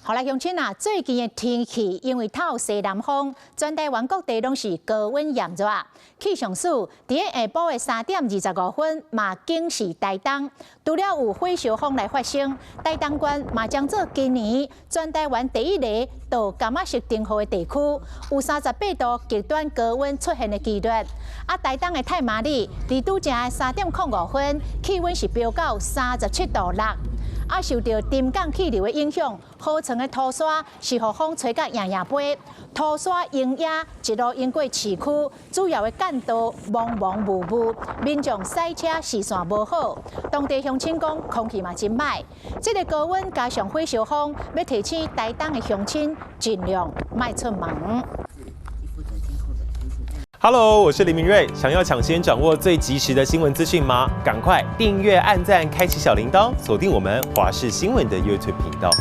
好來，鄉親啊，最近的天氣因為透西南風，全台灣各地攏是高溫炎熱。氣象署佇下晡的3點25分嘛警示台東，除了有火燒風來發生，台東縣嘛將做今年全台灣第一个倒柑仔色燈號的地區，有38度極端高溫出現的機率。啊，台東的太麻里佇拄才的3點05分，氣溫是飆到37度6。啊，受著沉降氣流的影響，河床的塗沙是予風吹甲搖搖飛，塗沙湧野一路湧過市區，主要的幹道茫茫霧霧，民眾駛車視線無好。當地鄉親講空氣嘛真䆀，這个高溫加上火燒風，欲提醒台東的鄉親盡量莫出門。 Hello，我是林明瑞。想要搶先掌握最及時的新聞資訊嗎？趕快訂閱、按讚、開啟小鈴鐺，鎖定我們華視新聞的 YouTube 頻道。